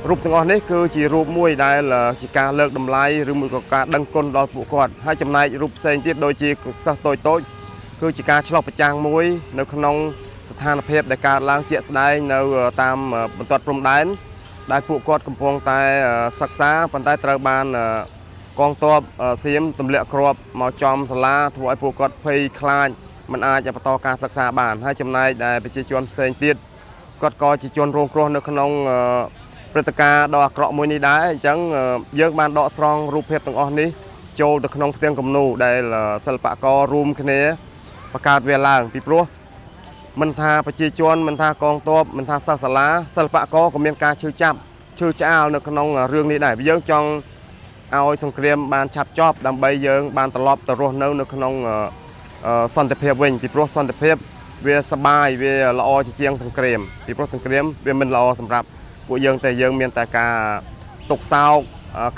រូបទាំងអស់នេះគឺជារូបមួយដែលជាការលើកតម្លៃឬមួយក៏ការដឹងគុណដល់ពួកគាត់ហើយចំណែករូបផ្សេងទៀតដូចជាសិស្សតូចៗគឺជាការឆ្លុះបញ្ចាំងមួយនៅក្នុងស្ថានភាពដែលកើតឡើងជាក់ស្ដែងនៅតាមបន្ទាត់ព្រំដែនដែលពួកគាត់កំពុងតែសិក្សាប៉ុន្តែត្រូវបានកងទ័ពសៀមទម្លាក់គ្រាប់មកចំសាលាធ្វើឲ្យពួកគាត់ភ័យខ្លាចមិនអាចបន្តការសិក្សាបានហើយចំណែកដែលប្រជាជនផ្សេងទៀតគាត់ក៏ជាជនរងគ្រោះនៅក្នុងព្រឹត្តិការណ៍ដ៏អាក្រក់មួយនេះដែរអញ្ចឹងយើងបានដកស្រង់រូបភាពទាំងអស់នេះចូលទៅក្នុងផ្ទាំងគំនូរដែលសិល្បកររួមគ្នាបង្កើតវាឡើងពីព្រោះមិនថាប្រជាជនមិនថាកងទ័ពមិនថាសិស្សសាលាសិល្បករក៏មានការឈឺចាប់ឈឺឆ្អាលនៅក្នុងរឿងនេះដែរយើងចង់ឲ្យសង្គ្រាមបានឆាប់ចប់ដើម្បីយើងបានត្រឡប់ទៅរស់នៅនៅក្នុងសន្តិភាពវិញពីព្រោះសន្តិភាពវាសបាយវាល្អជាជាងសង្គ្រាមពីព្រោះសង្គ្រាមវាមិនល្អសម្រាប់ពួកយើងតែយើងមានតែការទុក្ខសោក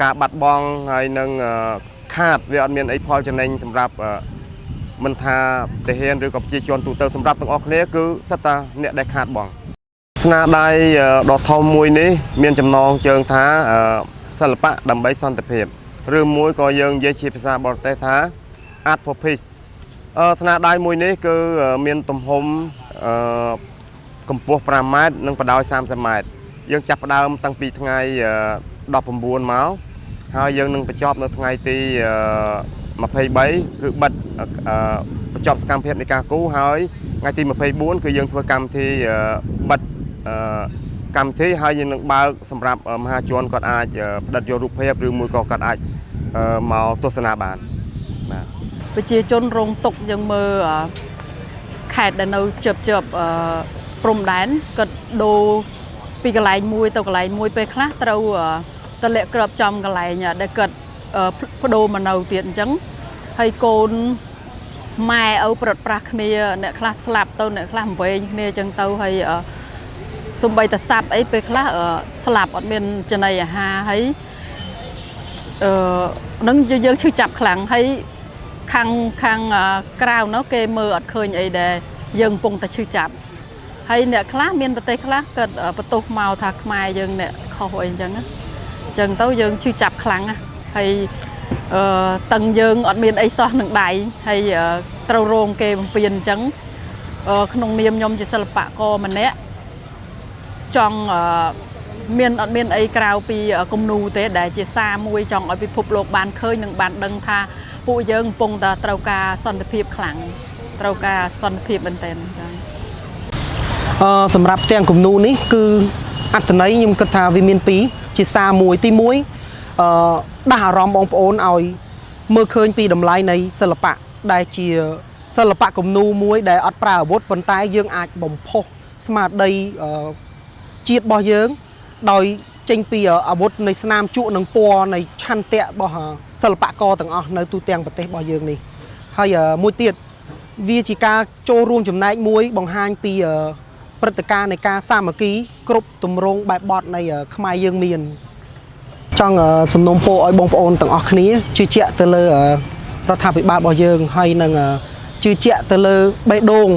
ការបាត់បង់ហើយនឹងខាតវាអត់មានអីផលចំណេញសម្រាប់មិនថាទាហានឬក៏ប្រជាជនទូទៅសម្រាប់ទាំងអស់គ្នាគឺសុទ្ធតែអ្នកដែលខាតបង់ស្នាដៃដ៏ធំមួយនេះមានចំណងជើងថាសិល្បៈដើម្បីសន្តិភាពឬមួយក៏យើងនិយាយជាភាសាបរទេសថា Art for Peace ស្នាដៃមួយនេះគឺមានទំហំកម្ពស់5ម៉ែត្រនិងបណ្ដោយ30ម៉ែត្រយើងចាប់ផ្ដើមតាំងពីថ្ងៃ19មកហើយយើងនឹងបញ្ចប់នៅថ្ងៃទី23គឺបិទបញ្ចប់សកម្មភាពនៃការគូរហើយថ្ងៃទី24គឺយើងធ្វើកម្មវិធីបិទកម្មវិធីហើយយើងនឹងបើកសម្រាប់មហាជនគាត់អាចផ្ដិតយករូបភាពឬមួយក៏គាត់អាចមកទស្សនាបានបាទ ប្រជាជនរងទុក្ខយើងមើលខេត្តដែលនៅជិបជិបអឺព្រំដែនគាត់ដូរពីកន្លែងមួយទៅកន្លែងមួយពេលខ្លះត្រូវទម្លាក់គ្រាប់ចំកន្លែងដែលគាត់ប្ដូរមកនៅទៀតអញ្ចឹងហើយកូនម៉ែឪប្រត់ប្រាស់គ្នាអ្នកខ្លះស្លាប់ទៅអ្នកខ្លះវែងគ្នាអញ្ចឹងទៅហើយសំបីតែសัพអីពេលខ្លះស្លាប់អត់មានចំណីអាហារហើយអឺនឹងយើងឈឺចាប់ខ្លាំងហើយ ខាងខាងក្រៅនោះគេមើលអត់ឃើញអីដែលយើងកំពុងតែឈឺចាប់ហើយអ្នកខ្លះមានប្រទេសខ្លះគាត់បន្ទោសមកថាខ្មែរយើងអ្នកខុសអីអញ្ចឹងណាអញ្ចឹងទៅយើងឈឺចាប់ខ្លាំងណាហើយអឺតឹងយើងអត់មានអីសោះនឹងដៃហើយត្រូវរងគេបំពេញអញ្ចឹងក្នុងនាមខ្ញុំជាសិល្បករម្នាក់ចង់មានអត់មានអីក្រៅពីគំនូរទេដែលជាសារមួយចង់ឲ្យពិភពលោកបានឃើញនិងបានដឹងថាពួកយើងកំពុងតែត្រូវការសន្តិភាពខ្លាំងត្រូវការសន្តិភាពមែនទែនចា៎ សម្រាប់ផ្ទាំងគំនូរនេះគឺអត្ថន័យខ្ញុំគិតថាវាមានពីរជាសារមួយទី1អឺដាស់អារម្មណ៍បងប្អូនឲ្យមើលឃើញពីតម្លៃនៃសិល្បៈដែលជាសិល្បៈគំនូរមួយដែលអត់ប្រើអាវុធប៉ុន្តែយើងអាចបំផុសស្មារតីជាតិរបស់យើង ដោយចេញពីអាវុធនៃស្នាមជក់និងពណ៌នៃឆន្ទៈរបស់សិល្បករទាំងអស់នៅទូទាំងប្រទេសរបស់យើងនេះហើយមួយទៀតវាជាការចូលរួមចំណែកមួយបង្ហាញពីព្រឹត្តិការណ៍នៃការសាមគ្គីគ្រប់ទម្រង់បែបបទនៃខ្មែរយើងមាន ចង់សំណូមពរឲ្យបងប្អូនទាំងអស់គ្នាជឿជាក់ទៅលើរដ្ឋាភិបាលរបស់យើងហើយនឹងជឿជាក់ទៅលើបេះដូង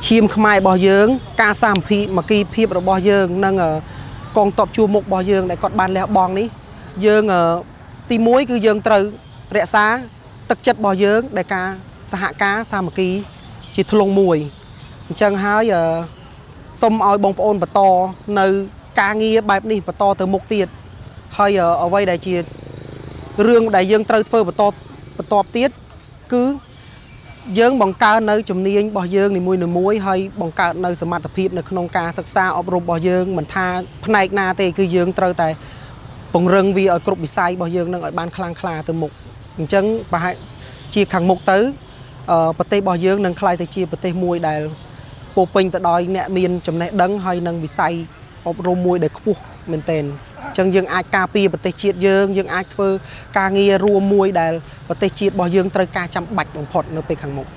ឈាមខ្មែររបស់យើង ការសាមគ្គីមគ្គីភាពរបស់យើងនិងកងទ័ពជួរមុខរបស់យើងដែលគាត់បានលះបង់នេះយើងទី1គឺយើងត្រូវរក្សាទឹកចិត្តរបស់យើងដែលការសហការសាមគ្គីជាធ្លុងមួយអញ្ចឹងហើយសូមឲ្យបងប្អូនបន្តនៅការងារបែបនេះបន្តទៅមុខទៀត ហើយអ្វីដែលជារឿងដែលយើងត្រូវធ្វើបន្តបន្ទាប់ទៀតគឺយើងបង្កើននៅជំនាញរបស់យើងនីមួយៗហើយបង្កើតនៅសមត្ថភាពនៅក្នុងការសិក្សាអប់រំរបស់យើងមិនថាផ្នែកណាទេគឺយើងត្រូវតែពង្រឹងវាឲ្យគ្រប់វិស័យរបស់យើងនឹងឲ្យបានខ្លាំងក្លាទៅមុខអញ្ចឹងប្រហែលជាខាងមុខទៅប្រទេសរបស់យើងនឹងក្លាយទៅជាប្រទេសមួយដែលពោពេញទៅដោយអ្នកមានចំណេះដឹងហើយនិងវិស័យអប់រំមួយដែលខ្ពស់មែនទែនអញ្ចឹងយើងអាចការពារប្រទេសជាតិយើងយើងអាចធ្វើការងាររួមមួយដែលប្រទេសជាតិរបស់យើងត្រូវការចាំបាច់បំផុតនៅពេលខាងមុខ។